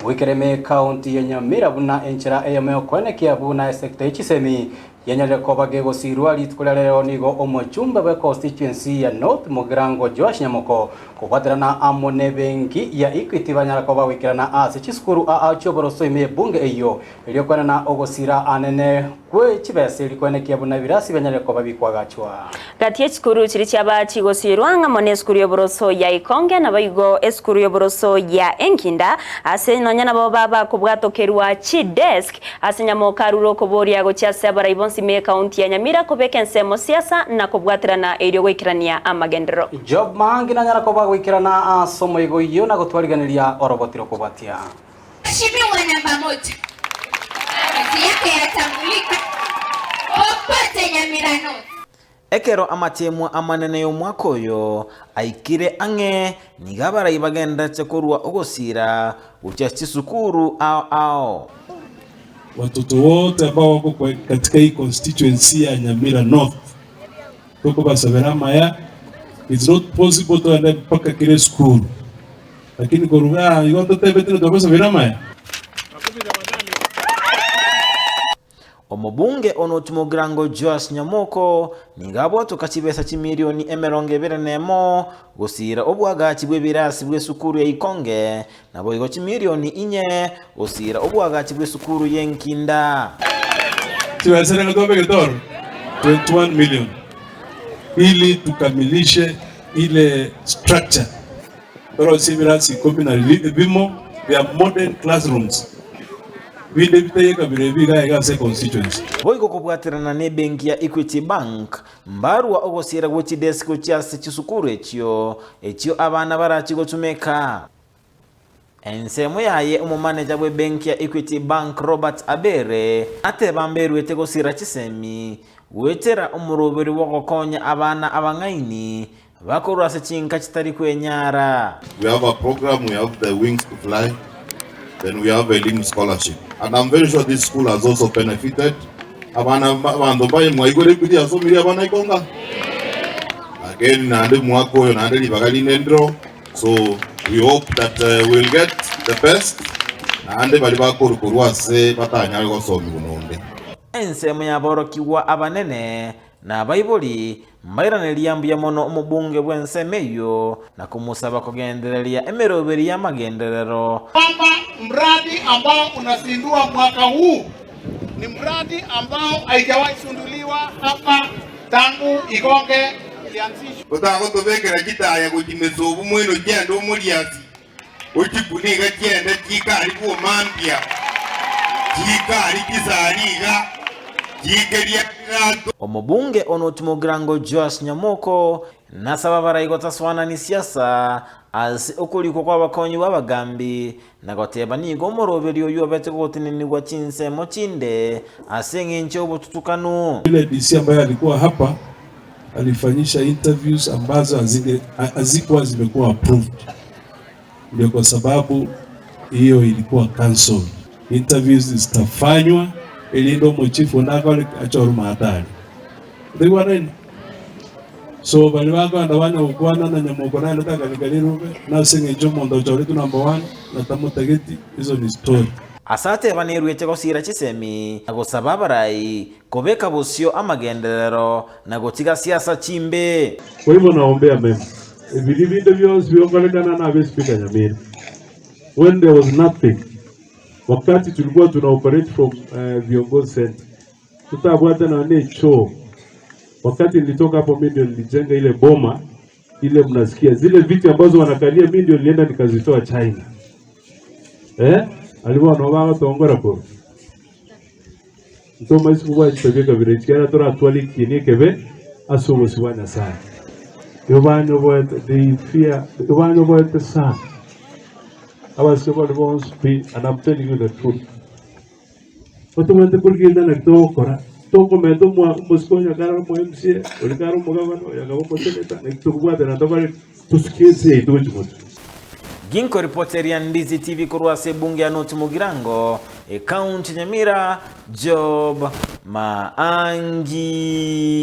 Bwikereme county ya Nyamira buna enchera eyemo yokoenekia buna esecta echisemi yanyarire koba gegosirwa rituko ria rero nigo omochumba bwe constituency ya North Mugirango Joash Nyamoko kobwaterana amo ne benki ya Equity banyara koba goikerana ase chisukuru aa chioboroso ime ebunge eyo erio kwenana ogosira anene kwe chibesa eri koenekia buna ebirasi bianyarire koba bikwagachwa. Gati y'echisukuru chiria chiaba chigosirwa ng'amo nesukuru y'oboroso ya Ikonge naboigo esukuru y'oboroso ya Enkinda ase nonya nabo baba kobwatokerwa chidesk ase Nyamoka arure okoboria gochia ase abarai bonsi ime y'ekaunti ya Nyamira kobeka ensemo siasa na kobwaterana erio goikerania amagenderero. Job Maangi nanyara koba goikerana ase omoigo oyio na gotwariganeria oroboti rokobwatia. Mheshimiwa namba moja, kazi yake yatambulika popote Nyamira North. Ekero amateemwa amanene y'omwaka oyo aikire ang'e, nigo abarai bagendererete korua ogosiira gochia chisukuru ao ao. Watoto wote ambao wako katika hii constituency ya Nyamira North tokobasabera amaya. It's not possible toende mpaka kile school, lakini koruga igo totebete tobasabera amaya. Omobunge o North Mugirango Joash Nyamoko nigo abwatoka chibesa chimilioni emerongo ebere na emo gosiira obwagachi bw'ebirasi bw'esukuru ya Ikonge naboigo chimilioni inye gosiira obwagachi bw'esukuru y'Enkinda. Chibesa rengo twabegete oro 21 million ili tukamilishe ile structure torosie ebirasi ikomi na bimo bya modern classrooms binde bitayeka bire biga iga ase constituency. Boigo kobwaterana na ebenki ya Equity Bank mbarwa ogosiera gwe chidesk gochia ase chisukuru echio echio abana barachi gotumeka. Ensemo yaye omomaneja bwe benki ya Equity Bank Robert Abere ateba mberwete gosira chisemi gwetera omoroberi bwa gokonya abana abang'aini bakorwa ase chinka chitari kwenyara. We have a program, we have the Wings to Fly, then we have a Elimu scholarship. And I'm very sure this school has also benefited. Abana bantu baye mwaigure Equity asomire abana ikonga. Again, nande mwaka oyo nande libaga linendro. So we hope that we'll get the best. Nande bali bakorukorwa ase batanyare gosomi bunonde. Ensemo yaborokiwa abanene na abaibori mbairaneria mbuya mono omobunge bw'ensemo eyo na komusaba kogendereria emeroberi y'amagenderero. Kwamba mradi ambao unazindua mwaka huu ni mradi ambao haijawahi zinduliwa hapa tangu Ikonge ilianzishwa. Gotagotobekera chitaya gochimesa obumweno chiende omoriasi ochibuniga chiende chikari bwomambia chikari chisariga chikeria gato. Omobunge o North Mugirango Joash Nyamoko nasaba abarai gotaswana ni siasa ase okorikwa kwa abakonyi b'abagambi na goteba nigo omoroberi oyo obete gotenenigwa chinsemo chinde ase eng'encho obotutukanu. Yule DC ambaye alikuwa hapa alifanyisha interviews ambazo hazikuwa zimekuwa approved, ndio kwa sababu hiyo ilikuwa cancelled. Interviews zitafanywa ili ndo mochifu ndako achoru matari ndikuwa nini so bali bako andabana ukwana na Nyamoko na ndaka nikalirume na sing'encho mondo choritu number 1 na tamutageti hizo ni story. Asate banerwete gosira chisemi na gosaba abarai kobeka bosio amagenderero na gotiga siasa chimbe. Kwa hivyo naombea mema ebiri binde byose biongelekana na Speaker Nyamira. When there was nothing, wakati tulikuwa tuna operate from viongozi center, tutabwata na ne choo. Wakati nilitoka hapo mimi ndio nilijenga ile boma ile mnasikia zile viti ambazo wanakalia, mimi ndio nilienda nikazitoa China. Alikuwa anaomba tongora kwa ntoma isi kubwa chitabika vile chikara tora twali kini kebe asumo siwana sana. Yobanyo boete they fear yobanyo boete sana. Abasiko bali be, and I'm telling you the truth. Watu wende kurigenda na kitokora toko meto mwa mosikonya karo mwa MCA olikaro mugabano yakabo moseneta na kitokubwate na tobari tusikize ituchimoto. Ginko reporter ya Ndizi TV korwa ase bunge ya North Mugirango, e county Nyamira, Job Maangi.